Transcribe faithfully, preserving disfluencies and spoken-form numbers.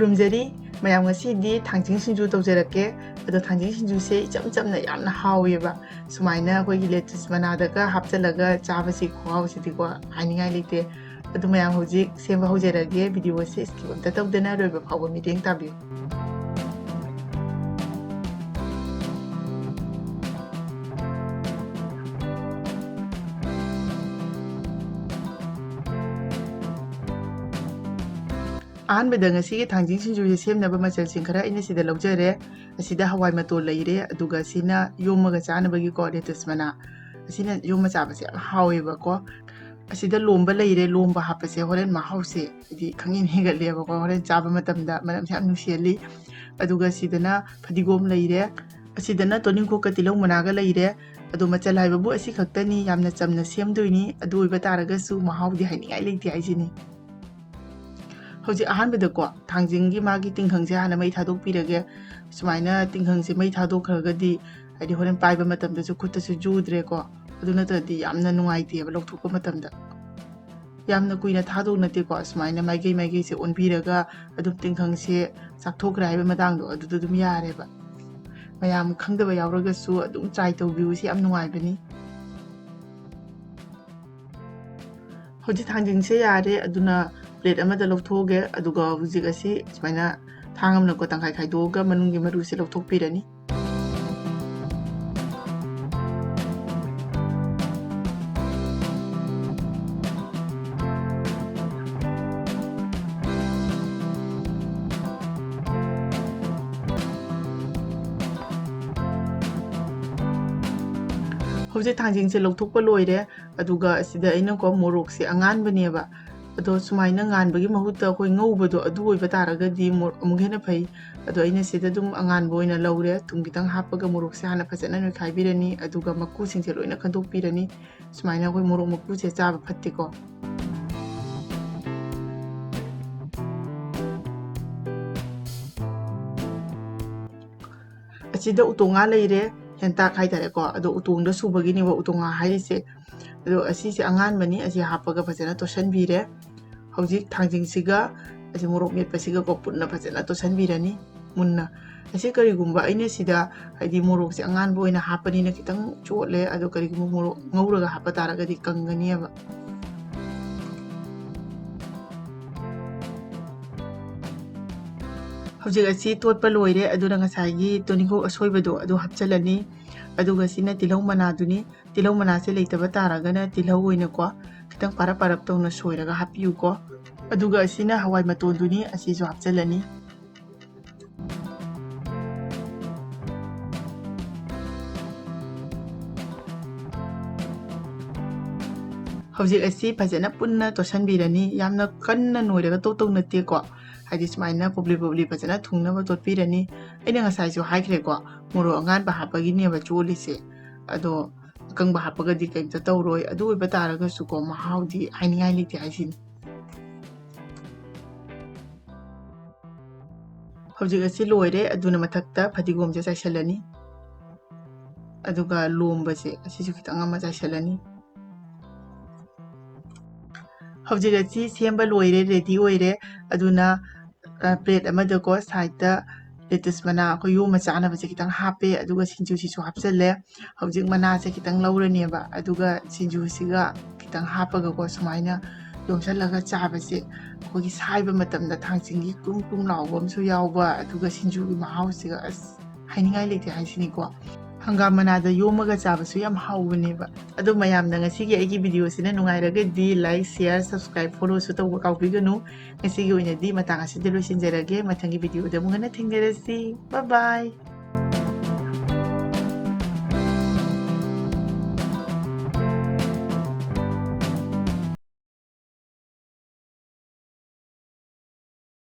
ꯈꯨꯔꯨꯝꯖꯔꯤ꯫ ꯃꯌꯥꯝ, ꯉꯁꯤꯗꯤ ꯊꯥꯡꯖꯤꯡ ꯁꯤꯡꯖꯨ ꯇꯧꯖꯔꯛꯀꯦ꯫ ꯑꯗꯣ ꯊꯥꯡꯖꯤꯡ ꯁꯤꯡꯖꯨꯁꯦ ꯏꯆꯝ ꯆꯝꯅ ꯌꯥꯝꯅ ꯍꯥꯎꯋꯦꯕ꯫ ꯁꯨꯃꯥꯏꯅ ꯑꯩꯈꯣꯏꯒꯤ lettuce ꯃꯅꯥꯗꯒ ꯍꯥꯞꯆꯤꯜꯂꯒ ꯆꯥꯕꯁꯤ ꯈꯨꯍꯥꯎꯁꯤꯗꯤꯀꯣ ꯍꯥꯏꯅꯤꯡꯉꯥꯏ ꯂꯩꯇꯦ꯫ ꯑꯗꯨ ꯃꯌꯥꯝ, ꯍꯧꯖꯤꯛ ꯁꯦꯝꯕ ꯍꯧꯖꯔꯒꯦ꯫ Video ꯁꯦ skip ꯑꯝꯇ ꯇꯧꯗꯅ ꯂꯣꯏꯕ ꯐꯥꯎꯕ ꯃꯤꯠꯌꯦꯡ ꯇꯥꯕꯤꯌꯨ꯫ ꯑꯍꯥꯟꯕꯗ ꯉꯁꯤꯒꯤ ꯊꯥꯡꯖꯤꯡ ꯁꯤꯡꯖꯨꯁꯦ ꯁꯦꯝꯅꯕ ꯃꯆꯜꯁꯤꯡ ꯈꯔ ꯑꯩꯅ ꯁꯤꯗ ꯂꯧꯖꯔꯦ꯫ ꯑꯁꯤꯗ ꯍꯋꯥꯏ ꯃꯇꯣꯜ ꯂꯩꯔꯦ, ꯑꯗꯨꯒ ꯁꯤꯅ ꯌꯣꯝꯃꯒ ꯆꯥꯅꯕꯒꯤꯀꯣ lettuce ꯃꯅꯥ꯫ ꯑꯁꯤꯅ ꯌꯣꯝꯃ ꯆꯥꯕꯁꯦ ꯌꯥꯝ ꯍꯥꯎꯋꯦꯕꯀꯣ꯫ ꯑꯁꯤꯗ ꯂꯣꯝꯕ ꯂꯩꯔꯦ, ꯂꯣꯝꯕ ꯍꯥꯞꯄꯁꯦ ꯍꯣꯔꯦꯟ ꯃꯍꯥꯎꯁꯦ ꯍꯥꯏꯗꯤ ꯈꯪꯍꯦꯟ ꯍꯦꯟꯒꯠꯂꯦꯕꯀꯣ꯫ ꯍꯣꯔꯦꯟ ꯆꯥꯕ ꯃꯇꯝꯗ ꯃꯅꯝꯁꯦ ꯌꯥꯝ ꯅꯨꯡꯁꯤꯍꯜꯂꯤ꯫ ꯑꯗꯨꯒ ꯁꯤꯗꯅ ꯐꯗꯤꯒꯣꯝ ꯂꯩꯔꯦ, ꯑꯁꯤꯗꯅ ꯇꯣꯅꯤꯡꯈꯣꯛꯀ ꯇꯤꯜꯍꯧ ꯃꯅꯥꯒ ꯂꯩꯔꯦ꯫ ꯑꯗꯣ ꯃꯆꯜ ꯍꯥꯏꯕꯕꯨ ꯑꯁꯤ ꯈꯛꯇꯅꯤ, ꯌꯥꯝꯅ ꯆꯝꯅ ꯁꯦꯝꯗꯣꯏꯅꯤ꯫ ꯑꯗꯨ ꯑꯣꯏꯕ ꯇꯥꯔꯒꯁꯨ ꯃꯍꯥꯎꯗꯤ ꯍꯥꯏꯅꯤꯡꯉꯥꯏ ꯂꯩꯇꯦ ꯍꯥꯏꯁꯤꯅꯤ꯫ ꯍꯧꯖꯤꯛ ꯑꯍꯥꯟꯕꯗꯀꯣ ꯊꯥꯡꯖꯤꯡꯒꯤ ꯃꯥꯒꯤ ꯇꯤꯡꯈꯪꯁꯦ ꯍꯥꯟꯅ ꯃꯩ ꯊꯥꯗꯣꯛꯄꯤꯔꯒꯦ꯫ ꯁꯨꯃꯥꯏꯅ ꯇꯤꯡꯈꯪꯁꯦ ꯃꯩ ꯊꯥꯗꯣꯛꯈ꯭ꯔꯒꯗꯤ ꯍꯥꯏꯗꯤ ꯍꯣꯔꯦꯟ ꯄꯥꯏꯕ ꯃꯇꯝꯗꯁꯨ ꯈꯨꯠꯇꯁꯨ ꯖꯨꯗ꯭ꯔꯦꯀꯣ꯫ ꯑꯗꯨ ꯅꯠꯇ꯭ꯔꯗꯤ ꯌꯥꯝꯅ ꯅꯨꯡꯉꯥꯏꯇꯦꯕ ꯂꯧꯊꯣꯛꯄ ꯃꯇꯝꯗ꯫ ꯌꯥꯝꯅ ꯀꯨꯏꯅ ꯊꯥꯗꯧ ꯅꯠꯇꯦꯀꯣ꯫ ꯁꯨꯃꯥꯏꯅ ꯃꯥꯏꯀꯩ ꯃꯥꯏꯀꯩꯁꯦ ꯑꯣꯟꯕꯤꯔꯒ ꯑꯗꯨꯝ ꯇꯤꯡꯈꯪꯁꯦ ꯆꯥꯛꯊꯣꯛꯈ꯭ꯔꯦ ꯍꯥꯏꯕ ꯃꯇꯥꯡꯗꯣ ꯑꯗꯨꯗ ꯑꯗꯨꯝ ꯌꯥꯔꯦꯕ꯫ ꯃꯌꯥꯝ ꯈꯪꯗꯕ ꯌꯥꯎꯔꯒꯁꯨ ꯑꯗꯨꯝ try ꯇꯧꯕꯤꯌꯨ, ꯁꯤ ꯌꯥꯝ ꯅꯨꯡꯉꯥꯏꯕꯅꯤ꯫ ꯍꯧꯖꯤꯛ ꯊꯥꯡꯖꯤꯡꯁꯦ ꯌꯥꯔꯦ, ꯑꯗꯨꯅ plate ꯑꯃꯗ ꯂꯧꯊꯣꯛꯑꯒꯦ꯫ ꯑꯗꯨꯒ ꯍꯧꯖꯤꯛ ꯑꯁꯤ ꯁꯨꯃꯥꯏꯅ ꯊꯥꯡ ꯑꯃꯅꯀꯣ ꯇꯪꯈꯥꯏ ꯈꯥꯏꯗꯣꯛꯑꯒ ꯃꯅꯨꯡꯒꯤ ꯃꯔꯨꯁꯦ ꯂꯧꯊꯣꯛꯄꯤꯔꯅꯤ꯫ ꯍꯧꯖꯤꯛ ꯊꯥꯡꯖꯤꯡꯁꯦ ꯂꯧꯊꯣꯛꯄ ꯂꯣꯏꯔꯦ꯫ ꯑꯗꯨꯒ ꯑꯁꯤꯗ ꯑꯩꯅꯀꯣ ꯃꯣꯔꯣꯛꯁꯦ ꯑꯉꯥꯟꯕꯅꯦꯕ, ꯑꯗꯣ ꯁꯨꯃꯥꯏꯅ ꯉꯥꯟꯕꯒꯤ ꯃꯍꯨꯠꯇ ꯑꯩꯈꯣꯏ ꯉꯧꯕꯗꯣ ꯑꯗꯨ ꯑꯣꯏꯕ ꯇꯥꯔꯒꯗꯤ ꯃꯣ-, ꯑꯃꯨꯛ ꯍꯦꯟꯅ ꯐꯩ꯫ ꯑꯗꯣ ꯑꯩꯅ ꯁꯤꯗ ꯑꯗꯨꯝ ꯑꯉꯥꯟꯕ ꯑꯣꯏꯅ ꯂꯧꯔꯦ꯫ ꯊꯨꯝ ꯈꯤꯇꯪ ꯍꯥꯞꯄꯒ ꯃꯣꯔꯣꯛꯁꯦ ꯍꯥꯟꯅ ꯐꯖꯅ ꯅꯣꯏꯈꯥꯏꯕꯤꯔꯅꯤ, ꯑꯗꯨꯒ ꯃꯀꯨꯁꯤꯡꯁꯦ ꯂꯣꯏꯅ ꯈꯟꯗꯣꯛꯄꯤꯔꯅꯤ꯫ ꯁꯨꯃꯥꯏꯅ ꯑꯩꯈꯣꯏ ꯃꯣꯔꯣꯛ ꯃꯀꯨꯁꯦ ꯆꯥꯕ ꯐꯠꯇꯦꯀꯣ꯫ ꯑꯁꯤꯗ ꯎꯇꯣꯡꯉꯥ ꯂꯩꯔꯦ, ꯍꯦꯟꯇꯥꯛ ꯍꯥꯏꯇꯥꯔꯦꯀꯣ꯫ ꯑꯗꯣ ꯎꯇꯣꯡꯗ ꯁꯨꯕꯒꯤꯅꯦꯕ ꯎꯇꯣꯡꯉꯥ ꯍꯥꯏꯔꯤꯁꯦ꯫ ꯑꯗꯣ ꯑꯁꯤꯁꯦ ꯑꯉꯥꯟꯕꯅꯤ, ꯑꯁꯤ ꯍꯥꯞꯄꯒ ꯐꯖꯅ ꯇꯣꯠꯁꯟꯕꯤꯔꯦ꯫ ꯍꯧꯖꯤꯛ ꯊꯥꯡꯖꯤꯡꯁꯤꯒ ꯑꯁꯤ ꯃꯣꯔꯣꯛ ꯃꯦꯠꯄꯁꯤꯒꯀꯣ ꯄꯨꯟꯅ ꯐꯖꯅ ꯇꯣꯠꯁꯟꯕꯤꯔꯅꯤ ꯃꯨꯟꯅ꯫ ꯑꯁꯤ ꯀꯔꯤꯒꯨꯝꯕ ꯑꯩꯅ ꯁꯤꯗ ꯍꯥꯏꯗꯤ ꯃꯣꯔꯣꯛꯁꯦ ꯑꯉꯥꯟꯕ ꯑꯣꯏꯅ ꯍꯥꯞꯄꯅꯤꯅ ꯈꯤꯇꯪ ꯆꯣꯠꯂꯦ, ꯑꯗꯣ ꯀꯔꯤꯒꯨꯝꯕ ꯃꯣꯔꯣꯛ ꯉꯧꯔꯒ ꯍꯥꯞꯄ ꯇꯥꯔꯒꯗꯤ ꯀꯪꯒꯅꯤꯕ꯫ ꯍꯧꯖꯤꯛ ꯑꯁꯤ ꯇꯣꯠꯄ ꯂꯣꯏꯔꯦ, ꯑꯗꯨꯅ ꯉꯁꯥꯏꯒꯤ ꯇꯣꯅꯤꯡꯈꯣꯛ ꯑꯁꯣꯏꯕꯗꯣ ꯑꯗꯨ ꯍꯥꯞꯆꯤꯜꯂꯅꯤ꯫ ꯑꯗꯨꯒ ꯁꯤꯅ ꯇꯤꯜꯍꯧ ꯃꯅꯥꯗꯨꯅꯤ꯫ ꯇꯤꯜꯍꯧ ꯃꯅꯥꯁꯦ ꯂꯩꯇꯕ ꯇꯥꯔꯒꯅ ꯇꯤꯜꯍꯧ ꯑꯣꯏꯅꯀꯣ ꯈꯤꯇꯪ ꯄꯥꯔꯞ ꯄꯥꯔꯞ ꯇꯧꯅ ꯁꯣꯏꯔꯒ ꯍꯥꯞꯄꯤꯌꯨꯀꯣ꯫ ꯑꯗꯨꯒ ꯑꯁꯤꯅ ꯍꯋꯥꯏ ꯃꯇꯣꯟꯗꯨꯅꯤ, ꯑꯁꯤꯁꯨ ꯍꯥꯞꯆꯤꯜꯂꯅꯤ꯫ ꯍꯧꯖꯤꯛ ꯑꯁꯤ ꯐꯖꯅ ꯄꯨꯟꯅ ꯇꯣꯠꯁꯟꯕꯤꯔꯅꯤ꯫ ꯌꯥꯝꯅ ꯀꯟꯅ ꯅꯣꯏꯔꯒ ꯇꯣꯠꯇꯧ ꯅꯠꯇꯦꯀꯣ, ꯍꯥꯏꯗꯤ ꯁꯨꯃꯥꯏꯅ ꯄꯣꯞꯂꯤ ꯄꯣꯞꯂꯤ ꯐꯖꯅ ꯊꯨꯡꯅꯕ ꯇꯣꯠꯄꯤꯔꯅꯤ꯫ ꯑꯩꯅ ꯉꯁꯥꯏꯁꯨ ꯍꯥꯏꯈ꯭ꯔꯦꯀꯣ, ꯃꯣꯔꯣꯛ ꯑꯉꯥꯟꯕ ꯍꯥꯞꯄꯒꯤꯅꯦꯕ ꯆꯣꯠꯂꯤꯁꯦ, ꯑꯗꯣ ꯑꯀꯪꯕ ꯍꯥꯞꯄꯒꯗꯤ ꯀꯩꯝꯇ ꯇꯧꯔꯣꯏ꯫ ꯑꯗꯨ ꯑꯣꯏꯕ ꯇꯥꯔꯒꯁꯨꯀꯣ ꯃꯍꯥꯎꯗꯤ ꯍꯥꯏꯅꯤꯡꯉꯥꯏ ꯂꯩꯇꯦ ꯍꯥꯏꯁꯤꯅꯤ꯫ ꯍꯧꯖꯤꯛ ꯑꯁꯤ ꯂꯣꯏꯔꯦ꯫ ꯑꯗꯨꯅ ꯃꯊꯛꯇ ꯐꯗꯤꯒꯣꯝꯁꯦ ꯆꯥꯏꯁꯤꯜꯂꯅꯤ, ꯑꯗꯨꯒ ꯂꯣꯝꯕꯁꯦ ꯑꯁꯤꯁꯨ ꯈꯤꯇꯪ ꯑꯃ ꯆꯥꯏꯁꯤꯜꯂꯅꯤ꯫ ꯍꯧꯖꯤꯛ ꯑꯁꯤ ꯁꯦꯝꯕ ꯂꯣꯏꯔꯦ, ꯔꯦꯗꯤ ꯑꯣꯏꯔꯦ꯫ ꯑꯗꯨꯅ ꯄ꯭ꯂꯦꯠ ꯑꯃꯗꯀꯣ ꯁꯥꯏꯠꯇ ꯂꯦꯇꯨꯁ ꯃꯅꯥ ꯑꯩꯈꯣꯏ ꯌꯣꯝꯃ ꯆꯥꯅꯕꯁꯦ ꯈꯤꯇꯪ ꯍꯥꯞꯄꯦ, ꯑꯗꯨꯒ ꯁꯤꯡꯖꯨꯁꯤꯁꯨ ꯍꯥꯞꯆꯜꯂꯦ꯫ ꯍꯧꯖꯤꯛ ꯃꯅꯥꯁꯦ ꯈꯤꯇꯪ ꯂꯧꯔꯅꯦꯕ, ꯑꯗꯨꯒ ꯁꯤꯡꯖꯨꯁꯤꯒ ꯈꯤꯇꯪ ꯍꯥꯞꯄꯒꯀꯣ ꯁꯨꯃꯥꯏꯅ ꯌꯣꯝꯁꯜꯂꯒ ꯆꯥꯕꯁꯦ ꯑꯩꯈꯣꯏꯒꯤ ꯁꯥꯏꯕ ꯃꯇꯝꯗ ꯊꯥꯡꯖꯤꯡꯒꯤ ꯀ꯭ꯔꯨꯝ ꯀ꯭ꯔꯨꯝ ꯂꯥꯎꯕ ꯑꯃꯁꯨ ꯌꯥꯎꯕ, ꯑꯗꯨꯒ ꯁꯤꯡꯖꯨꯒꯤ ꯃꯍꯥꯎꯁꯤꯒ ꯑꯁ ꯍꯥꯏꯅꯤꯡꯉꯥꯏ ꯂꯩꯇꯦ ꯍꯥꯏꯁꯤꯅꯤꯀꯣ꯫ ꯍꯪꯒꯥꯝ ꯃꯅꯥꯗ ꯌꯣꯝꯃꯒ ꯆꯥꯕꯁꯨ ꯌꯥꯝ ꯍꯥꯎꯕꯅꯦꯕ꯫ ꯑꯗꯣ ꯃꯌꯥꯝꯅ ꯉꯁꯤꯒꯤ ꯑꯩꯒꯤ ꯚꯤꯗꯤꯑꯣꯁꯤꯅ ꯅꯨꯡꯉꯥꯏꯔꯒꯗꯤ like, share, subscribe, followꯁꯨ ꯇꯧꯕ ꯀꯥꯎꯕꯤꯒꯅꯨ꯫ ꯉꯁꯤꯒꯤ ꯑꯣꯏꯅꯗꯤ ꯃꯇꯥꯡ ꯑꯁꯤꯗ ꯂꯣꯏꯁꯤꯟꯖꯔꯒꯦ꯫ ꯃꯊꯪꯒꯤ ꯚꯤꯗꯤꯑꯣꯗ ꯑꯃꯨꯛ ꯍꯟꯅ ꯊꯦꯡꯅꯔꯁꯤ꯫ Bye bye꯫